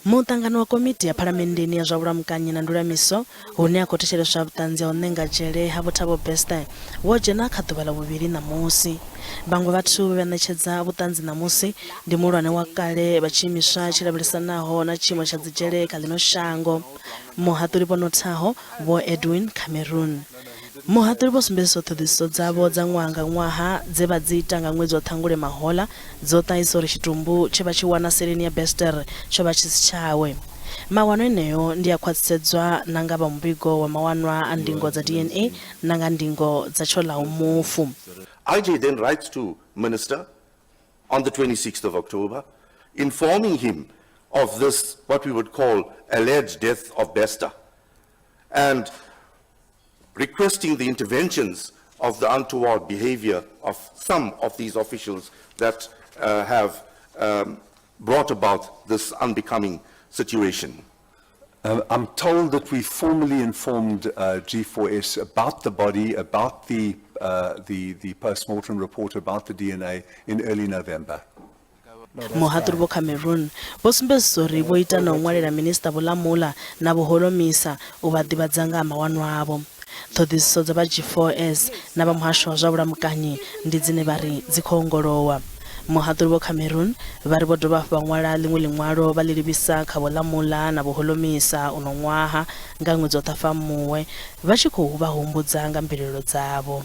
Muṱangano wa komiti ya phalamenndeni ya zwa vhulamukanyi na ndulamiso hune ha khou thetsheleswa vhuṱanzi ha u ṋenga dzhele ha Vho Thabo Bester wo dzhena kha ḓuvha ḽa vhuvhili ṋamusi. Vhaṅwe vhathu vhe vha ṋetshedza vhuṱanzi ṋamusi ndi muhulwane wa kale vha tshiimiswa tshi lavhelesanaho na tshiimo tsha dzidzhele kha ḽino shango, Muhaṱuli Vho Nothaho Vho Edwin Cameron. Muhaṱuli vho sumbedzisa uri ṱhoḓisiso dzavho dza ṅwaha nga ṅwaha dze vha dzi ita nga ṅwedzi wa Ṱhangule mahoḽa dzo ṱahisa uri tshitumbu tshe vha tshi wana seleni ya Bester tsho vha tshi si tshawe. Mawanwa eneo ndi a khwaṱhisedzwa na nga vha muvhigo wa mawanwa a ndingo dza DNA na nga ndingo dza tsho ḽaho mufu. IJ then writes to Minister on the 26th of October, informing him of this, what we would call alleged death of Bester, and requesting the interventions of the untoward behavior of some of these officials that have brought about this unbecoming situation. I'm told that we formally informed G4S about the body, about the post-mortem report, about the DNA in early November. Muhaṱuli Vho Cameron vho sumbedzisa uri vho ita na u ṅwalela Minisiṱa Vho Lamola na Vho Holomisa u vha ḓivhadza nga ha mawanwa avho. Ṱhoḓisiso dza vha G4S na vha muhasho wa zwa vhulamukanyi ndi dzine vha ri dzi khou ongolowa. Muhaṱuli Vho Cameron vha ri vho dovha hafhu vha ṅwala ḽiṅwe ḽiṅwalo vha ḽi livhisa kha Vho Lamola na Vho Holomisa uno ṅwaha nga ṅwedzi wa Ṱhafamuhwe vha tshi khou vha humbudza nga mbilaelo dzavho.